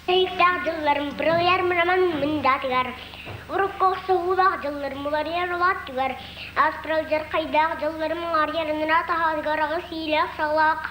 Тэйиктээх дьылларым быралыйар мыраман мындаатыгар, урукку охсуһуулаах дьылларым уларыйар улааттыгар, ааспырал дьархайдаах дьылларым уҥаарыйар ыныраа таһаатыгар аҕыс иилээх-саҕалаах,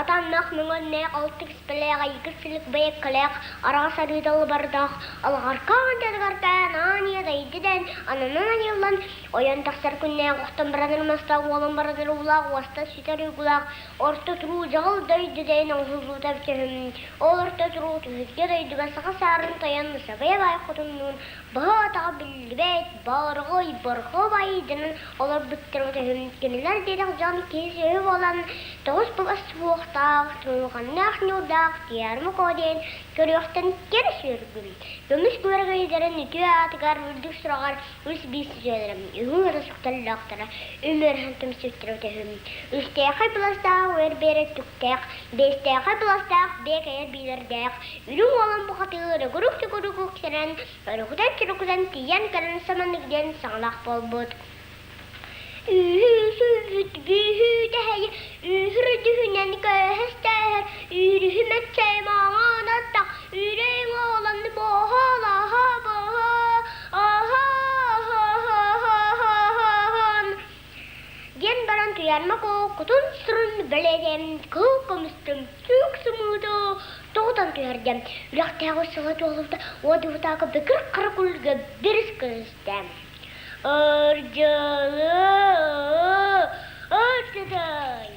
атааннаах мөҥөннөөх, алтык испэлээх, айгыр силик бэйэккэлээх, араҕас арыыта алыбардаах, алҕаркаан дьарыгардаан аан ийэ дайды дээн ананан аньыллан, ойон тахсар күннээх охтон баранар мастаах уолан баранар уулаах уоста сүтэр уйгулаах орто туруу дьаҕыл дойду дээн оҥоһуллуута эбитэ Ол орто туруу түһүлгэ дойдуга саха саарын тойон Сабыйа баай хотуннуун быһа-атаҕа биллибэт баарҕай борҕо баайданан олорбуттарын төһүм кинилэр диэтэх дьон киһи-сүөһү буолан тоҕус былас суһуохтаах, тумулҕаннаах ньуурдаах Тиэрмэ Куо диэн көрүөхтэн кэрэ сүөргүм. Көмүс күөрэгэйдэрин үтүө аатыгар үрдүк сураҕар үс биис сүөлэрим, үһүн ыра сүктэллээхтэрэ, үмүөрүһэн түмсүттэрэ төһүм. Үстээхэй быластаах үөр биэрэ түктээх, Биэстээхэй быластаах биэкэйэр биилэрдээх, үрүҥ уолан бухатыыр өгүрүк-түгүрүк үксэнэн, өрүкүтэн-чөрүкүтэн тиийэн кэлэн саманнык диэн саҥалаах буолбут. Үүһү-сүлбүт бүүһү-тэһэй, үүһүр-дүһүнэн көөһөс-тээһэр, үүрүһү-мэччэй маҥан аттах, үүрэйиҥ уолан буоһа-лаһа-буоһа, аһа-аһа-аһа-аһа-аһан Диэн баран Туйаарма Куо кутун-сүрүн бэлиэтээн кыһыл көмүстэн сүүк сымыыты тоҕутан түһэрдэ. Үрэхтээҕи сыла туолбута уодубутаака бэкир хара күлгэ бирис көрүстэ. Ырдьылы ырдыдай,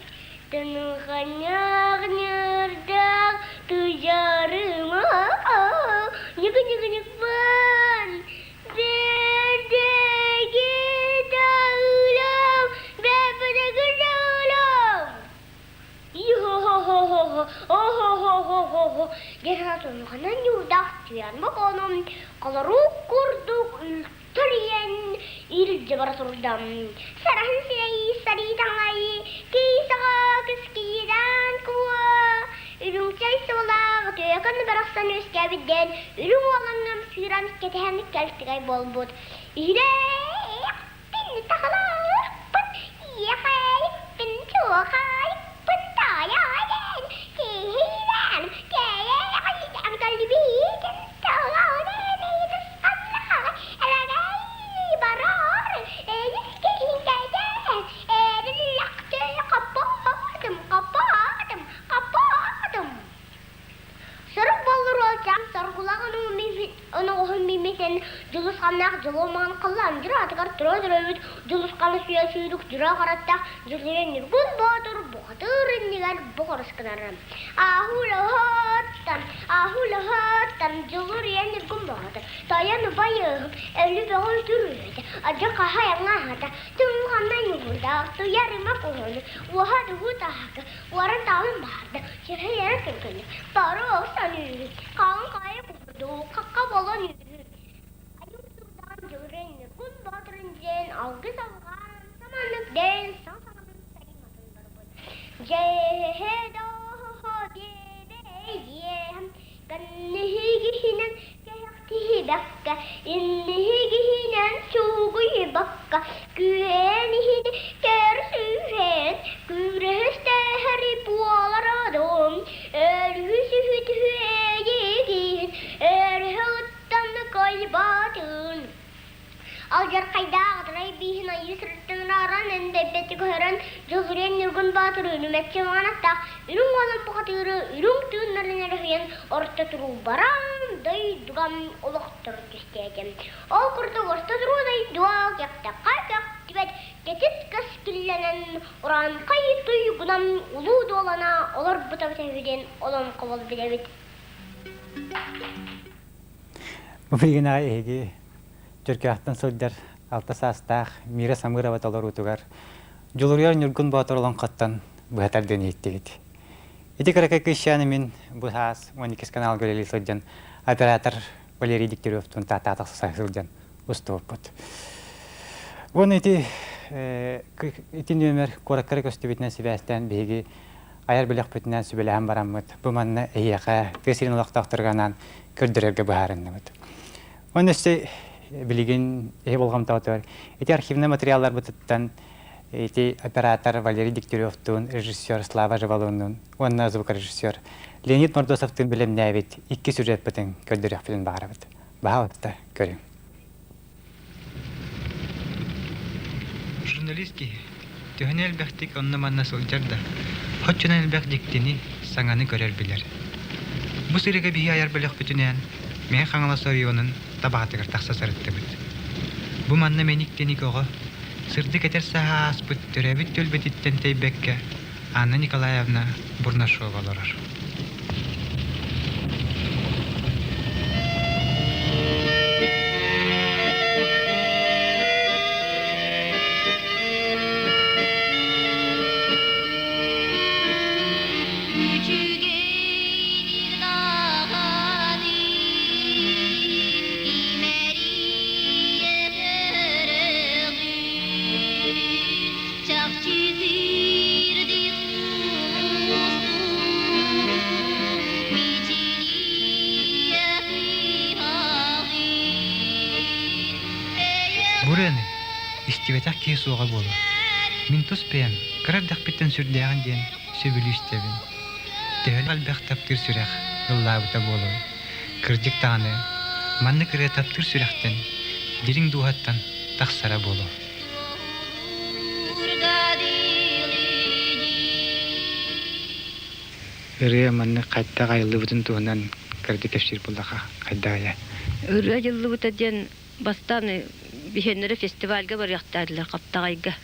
тынханньах ньырдаах туйаарыма ньыгы-ньыгы-ньыкпын Илдьэ бара турдам. Сараһын сирэй сарыы таҥай, киисэҕэ кыскыйдаан куо. Үрүҥ чэй суолаах үтүөкэн барахсан үөскээбит диэн үрүҥ уолаҥҥам сыыран кэтэһэн кэлтигэй буолбут. Иһирэхпин тахалаахпын, иэхэйиппин чуохайыппын таайаайын, киһилээн кээйэйэҕийдээн кэлбиитин элэгэй барар эйис киһиҥкэйдэ эриллэхтэ хаппаатым хаппаатым хаппаатым Сорох боллур уолчаан соргулаах оноҕоһун миммитин дьулусханнаах дьолуомаҕын халлаан дьураатыгар тура төрөөбүт дьулусханы сүө сүүрүк дьура хараттаах дьулуйан Ньургун Боотур бухатыыр иннигэр бухарыс гынара. Аһулаһаттан, аһулаһаттан дьулуруйан Ньургун Боотур тойон убайыһым өлү бөҕө үтүрүйбүтэ, адьа хаһайаҥаһата, түҥханна ньуурдаах туйарыма куһуну, уоһа дугу таһака, уоран таалын баарда, сирэйэрэ түргэнэ, бары охсон үүрүн, хаҕын хайа курдук, хахха буолан үүрүн. Айым сурдаан дьулуруйан Ньургун Боотурун диэн алгыс алҕаан, саманнык дээн саҥ саҥанан сайматын барбыт. Дьэһэ доһо диэбэйиэм, кэнниһигиһинэн кэһэхтиһибэккэ, инниһигиһинэн чугуйбакка, күөн иһин көрсүһэн, күрэстэһэри буоларадым, өлүсүһүтүһүэйигин, өрүһүттан кыайбатын. Алдьархайдаах атырай бииһин айыы сырыттан арааран эндэйбэти көһөрөн Дьулуруйан Ньургун Боотур үнүмэччи маҥанаттаах үрүҥ уолан бухатыыры үрүҥ тыыннарын өрүһүйэн орто туруу баран дойдуга олохторун түстээтэ. Ол курдук орто туруу дойдуга кэхтэххэ кэхтибэт кэтит кэскиллэнэн урааҥхай туйгунан улуу дуолана олорбута үһү диэн олоҥхобол билэбит. Бу билигин аҕай эһиги Чөркөөхтөн сылдьар алта саастаах Мира Самырова толоруутугар Дьулуруйар Ньургун Боотур олоҥхоттон быһа тардыан иһиттигит. Ити кыракый кыысчааны мин бу саас 12 каналга үлэлии сылдьан оператор Валерий Дегтяревтуун тааттаҕа тахса сылдьан устубуппут. Уонна ити ити нүөмэр куоракка көстүбүтүнэн сибээстээн биһиги айар бөлөхпүтүнэн сүбэлэһэн бараммыт бу манна эһиэхэ тыа сирин олохтоохторугар анаан көрдөрөргө быһаарынныбыт. Уонна өссө билигин эһи болҕомтоҕутугар ити архивнай материалларбытыттан Ити оператор Валерий Дегтяревтуун, режиссер Слава Живалуннуун уонна звукорежиссер Леонид Мордосовтуун бэлэмнээбит икки сюжеппытын көрдөрүөхпүтүн баҕарабыт. Баһаалыста көрүҥ. Журналист киһи төһөнү элбэхтик онно-манна сылдьар да, оччонон элбэх дьиктини, саҥаны көрөр-билэр. Бу сырыыга биһи айар бөлөхпүтүнээн Мэҥэ Хаҥалас оройуонун табаҕатыгар тахса сырыттыбыт. Бу манна мэник-тэник оҕо, сырдык этэр саһа ааспыт төрөөбүт түөлбэтиттэн тэйбэккэ Анна Николаевна Бурнашова олорор. Үчүгэйдик даҕаны имэрийэ көрөҕүн, чахчы сирдик сулустуу мичилийэ кыһаҕын. Бураны истибэтэх киһи суоҕа буолуо. Мин тус бэйэм кыра эрдэхпиттэн сүрдээҕин диэн сөбүлүү истэбин. Төһө элбэх таптыыр сүрэх ыллаабыта буолуой? Кырдьык даҕаны, маннык ырыа таптыыр сүрэхтэн, дириҥ дууһаттан тахсара буолуо. Ырыа маннык хайдах айыллыбытын туһунан кырдьык кэпсиир буоллаха хайдах айа? Ырыа айыллыбыта диэн бастаан биһиэннэрэ фестивальга барыахтаатылар Хаптаҕайга.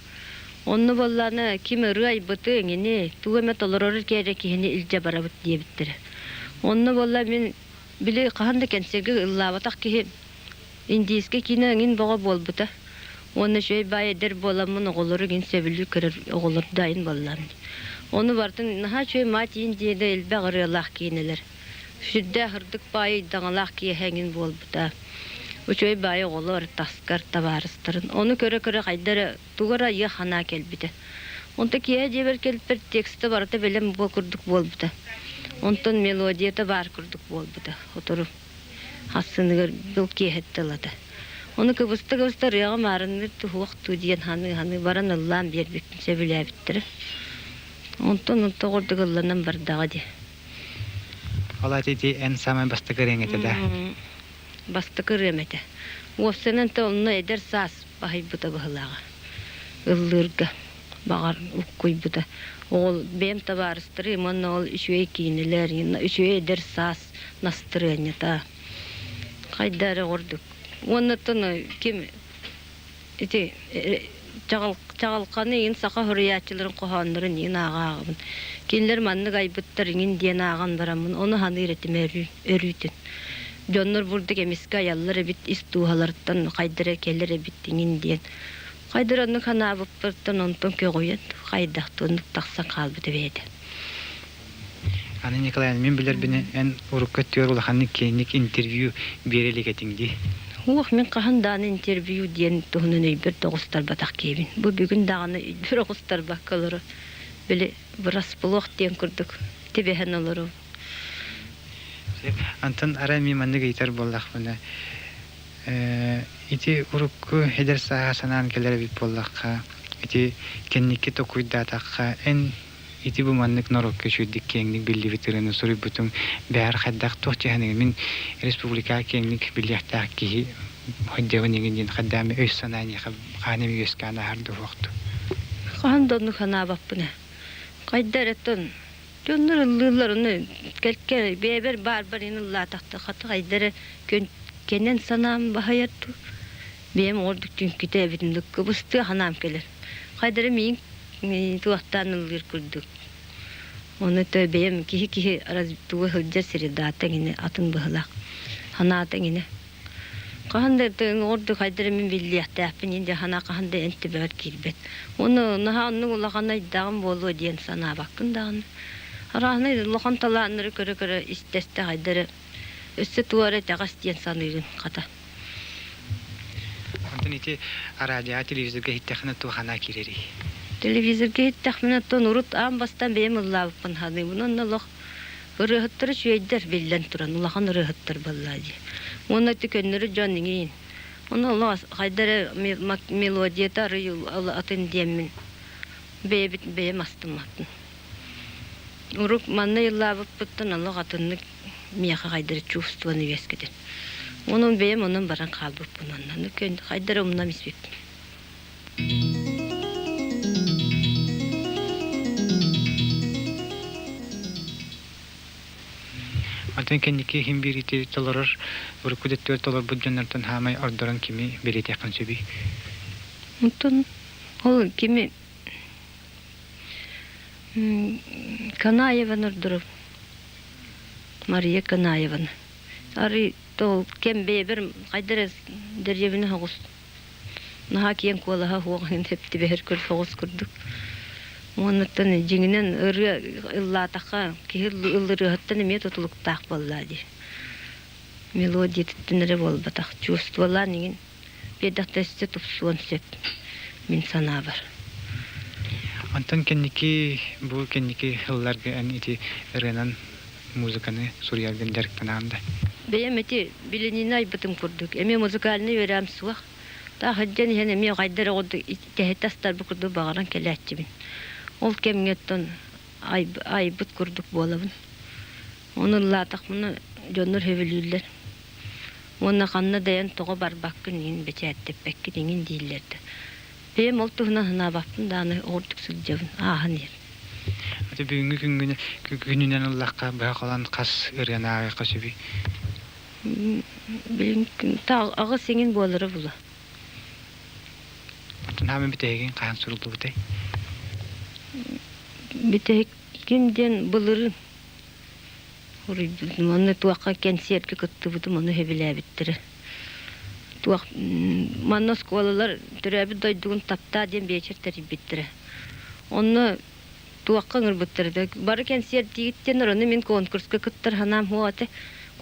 Онно буоллаҕына ким ырыа айбыты эҥини, тугу эмэ толорор эрэ киһини илдьэ барабыт диэбиттэрэ. Онно буолла мин били хаһан да кэнсиэргэ ыллаабатах киһи индийскэй киинэ эҥин бөҕө буолбута. Уонна үчүгэй баай эдэр буоламмын оҕолору эҥин сөбүлүү көрөр оҕолор дайын буоллаҕым. Ону барытын наһаа үчүгэй мать Индия да элбэх ырыалаах киинэлэр. Сүрдээх ырдык баайы ыйдаҥалаах киэһэ эҥин буолбута. Үчүгэй баайы оҕолор, таскар, табаарыстарын. Ону көрө-көрө хайда эрэ тугу эрэ айыах санаа кэлбитэ. Онто киэһэ дьиэбэр кэлпэр текстэ барыта бэлэм буо курдук буолбута. Онтон мелодията баар курдук буолбута. Сотору хассыныгар был киэһэттэ ылата. Ону кыбыста-кыбыста ырыаҕа маарынныыр туһуох дуу диэн саныы-саныы баран ыллаан биэрбиппин сөбүлээбиттэрэ. Онтон онто курдук ылланан бардаҕа дии. Ол аата ити эн саамай бастакы ырыаҥ этэ да? Бастакы ырыам этэ. Уопсайынан то онно эдэр саас баһыйбыта быһыылааҕа. Ыллыырга баҕар уккуйбута. Оҕол бэйэм табаарыстарым уонна ол үчүгэй киинэлэр, үчүгэй эдэр саас настырыанньата. Хайда эрэ ордук. Уонна оттон ким Ити чаҕылханы иҥин саха суруйааччыларын хоһооннорун иҥин ааҕа-ааҕабын. Кинилэр маннык айбыттар иҥин диэн ааҕан бараммын ону саныыр этим өрүүтүн. Дьоннор бурдук эмискэ айаллар эбит ис дууһаларыттан хайдара кэлэр эбит иҥин диэн. Хайдара оннук санаабыппыттан онтон көҕүйэн хайдах оннук тахсан хаалбыт эбит этэ. Анна Николаевна, мин билэрбинэн эн урукку өттүгэр улаханнык киэҥник интервью биэрэ илик этиҥ дии. Уох, мин хаһан даҕаны интервью диэн туһунан өйбөр да оҕустарбатах киһибин. Бу бүгүн даҕаны өйбөр оҕустарбакка олоро, били врасплох диэн курдук түбэһэн олоробун. Антон арай мин маннык ыйытар буоллахпына, ити урукку эдэр сааһа санаан кэлэр эбит буоллахха, ити кэнники токуйдаатахха, эн Ити бу маннык норуокка үчүгэйдик киэҥник биллибит ырыаны суруйбутум бэйэр хайдах туох дьаһаныгын мин республикаҕа киэҥник биллиэхтээх киһи хайдабын иҥин диэн хайдаами өй-санаа эйиэхэ хаан эми үөскээн ааһар дуоһуохту. Хаһан да оннук санаабаппын ээ. Хайда эрэ оттон дьоннор ыллыыллар ону кэлкэ бэйэбэр баарбар ин ыллаатахта хата хайда эрэ кэнэн санаам баһыйар дуу. Бэйэм оҕордук түҥкүтэ эбитин кыбыстыа санаам кэлэр. Хайда эрэ миин туохтаан ыллыыр курдук. Ону то бэйэм киһи-киһи туга сылдьар сири даата эҥинэ атын быһылаах. Санаата эҥинэ. Хаһан да ордук хайдара мин биллиэхтээхпин дии санаа хаһан да эн төбөҕөр киирбэт. Уонна наһаа оннук улахан айдаҕым буолуо диэн санаабаккын даҕаны. Арааһынай улахан талааннары көрө-көрө истэ-истэ хайдара өссө туора эрэ итэҕэс диэн саныыгын хата. Онтон ити араадьыйаҕа, телевизорга иһиттэххинэ туох анаа киирэрий? Телевизорга иһиттэхпинэ оттон урут аан бастаан бэйэм ыллаабыппын саныыбын уонна олох ырыаһыттар үчүгэйдэр биллэн туран улахан ырыаһыттар буоллаа дии. Уонна ити көннөрү дьон иҥиин. Ону олох хайда эрэ мелодията арый атын диэммин. Бэйэбит бэйэм астыммаппын. Урук манна ыллаабыппыттан олох атыннык миэхэ хайдары чувствоны үөскэтэр. Онон бэйэм онон баран хаалбыппын онно. Хайдары умнам испиппин. Онтон кэнники иһин биир ити толорор, урукку өттүгэр толорбут дьоннортон хаамай ордорон кими бэлиэтиэххин сөбүй? Онтон ол кими Канаеваны ордорор. Мария Канаеваны. Арый ол кэм бэйэбэр хайда эрэ дэриэбинэ соҕус наһаа киэҥ куолаһа суох иһин сөп түбэһэр соҕус курдук. Уоннаттан дьиҥинэн ырыа ыллаатахха киһи ыллырыаһыттан эмиэ тутулуктаах буоллаа дии. Мелодиятыттан эрэ буолбатах, чувстволаан иҥин биэрдэхтэ өссө тупсуон сөп мин санаабар. Онтон кэнники бу кэнники ылларга эн ити ырыанан музыканы суруйаргын дьарыктанаҕын да? Бэйэм ити билиниини айбытым курдук. Эмиэ музыкальнай үөрэҕим суох. Таах илдьэн иһэн эмиэ хайда эрэ курдук тэһитэ астарбыт курдук баҕаран кэлээччибин. Ол кэмҥэ оттон айбыт курдук буолабын. Ону ыллаатахпына дьоннор сөбүлүүллэр. Уонна ханна да эн тоҕо барбаккын иҥин бэчээттэппэккин иҥин дииллэр да. Бэйэм ол туһунан санаабаппын даҕаны оҕурдук сылдьабын, ааһан иһэр. Аты бүгүҥҥү күҥҥүнэ күнүнэн ыллахха быһа холоон хас ырыаны ааҕыахха сөбүй? Билин аҕыс иҥин буолара була. Оттон хааман бүтэһигин хаһан суруллубутай? Бүтэһик ким диэн былырыын Уруйбутум уонна туохха кэнсиэркэ кыттыбытым ону сөбүлээбиттэрэ. Туох манна оскуолалар төрөөбүт дойдугун таптаа диэн биэчэр тэрийбиттэрэ. Онно туохха ыҥырбыттара да бары кэнсиэрдиигит диэн ону мин конкурска кыттар санаам суох этэ.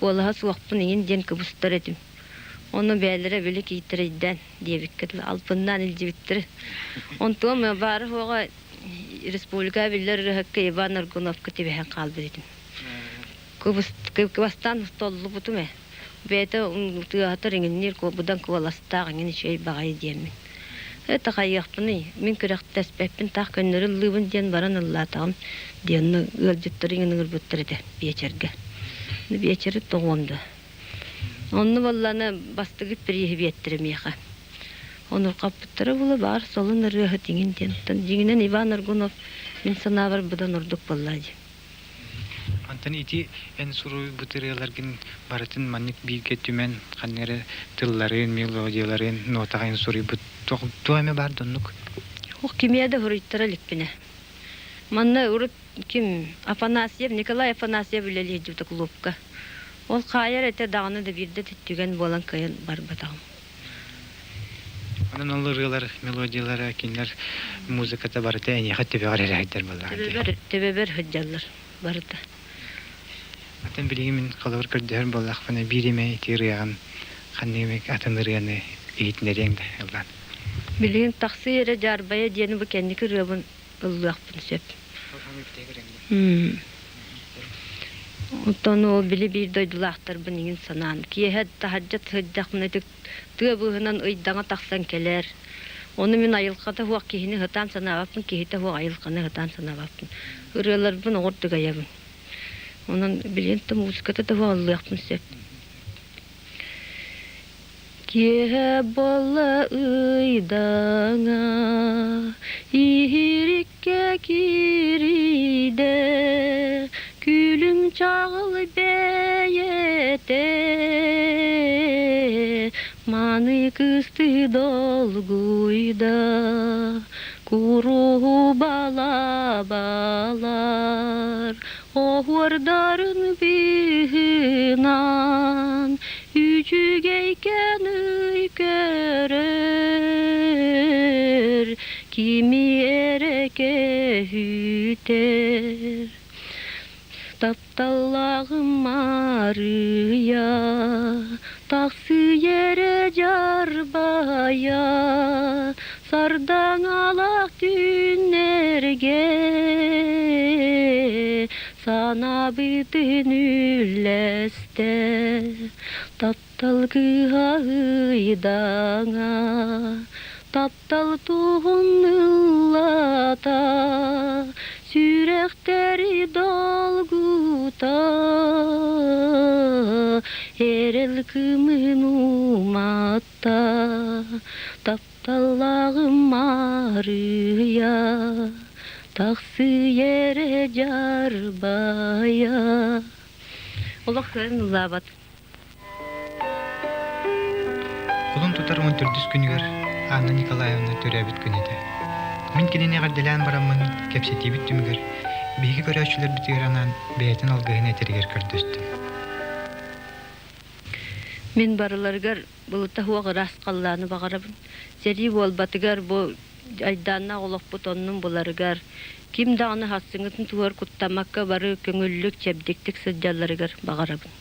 Куолаһа суохпун иҥин диэн кыбыстар этим. Ону бэйэлэрэ били киитэрэйдээн диэбиккэ дылы албыннаан илдьибиттэрэ. Онтуом баара-суоҕа республика биллэр ырыаһыкка Иван Аргуновка түбэһэн хаалбыт этим. Кыбыстаан толлубутум ээ. Бэйэтэ тыаһатар иҥинниир быдан куоластаах иҥин үчүгэй баҕайы диэммин. Это хайыахпыный, мин күрэхтэспэппин таах көннөрү ыллыыбын диэн баран ыллаатаҕым диэн ыалдьыттары иҥин ыҥырбыттар этэ биэчэргэ. Биэчэри тоҕуом да. Онно буоллаҕына бастакы прииһи биэттэрэ миэхэ. Онурҕаппыттара буола баар солун ырыаһыт иҥин диэн. Дьиҥинэн Иван Аргунов мин санаабар быдан ордук буолла дии. Онтон ити эн суруйбут ырыаларгын барытын маннык бииргэ түмэн ханна эрэ тылларын, мелодияларын, нотаҕын суруйбут туох эмэ баар да оннук? Ох, кимиэ да суруйтара иликпинэ. Манна урут ким Афанасьев, Николай Афанасьев үлэлии сылдьыбыта кулуупка. Ол хаайар этэ даҕаны да биирдэ түгэн буолан кыайан барбатаҕым. Онон ол ырыалар мелодиялара, кинилэр музыката барыта эйиэхэ төбөҕөр эрэ сылдьар буоллаҕа дии. Төбөбөр, төбөбөр сылдьаллар барыта. Атын билигин мин холобур көрдөһөр буоллахпына биир эмэ ити ырыаҕын ханнык эмэ атын ырыаны иһитиннэриэҥ да ыллаан. Билигин тахсыы эрэ дьаарбайа диэни бу кэнники ырыабын ыллыахпын сөп. Оттон ол били биир дойдулаахтарбын иҥин санаан, киэһэ таһырдьа сылдьахпына тыа быыһынан ыйдаҥа тахсан кэлэр. Ону мин айылҕата суох киһини сатаан санаабаппын, киһитэ суох айылҕаны сатаан санаабаппын. Ырыаларбын оҕурдук айабын. Онон билигин да музыката да суох ыллыахпын сөп. Киэһэ буолла ыйдаҥа, иһириккэ киирдэ, күлүм чаҕыл бэйэтэ, маны кыстыы долгуйда, куруһу балабалар, оһуордарын быыһынан Үчүгэйкэн ый көрөр, кими эрэ көһүтэр. Тапталлааҕым Маарыйа, тахсыы эрэ дьарбайа, сардаҥалаах түүннэргэ санаабытын үллэстэ таптал кыыһа ыйдаҥа. Таптал туһун ыллата, сүрэхтэри долгута, эрэл кымын уматта, тапталлааҕым Маарыйа, тахсыы эрэ дьарбайа. Олох кыайан ыллаабат. Кулун тутар 14 күнүгэр Анна Николаевна төрөөбүт күнэ этэ. Мин кинини эҕэрдэлээн бараммын, кэпсэтиибит түмүгэр биһиги көрөөччүлэрбитигэр анаан бэйэтин алгыһын этэригэр көрдөстүм. Мин барыларыгар былыта суох ыраас халлааны баҕарабын. Сэрии буолбатыгар бу айдааннаах олохпут оннун буларыгар, ким даҕаны хассыҥҥытын туһугар куттаммакка бары көҥүллүк, чэбдиктик сылдьалларыгар баҕарабын.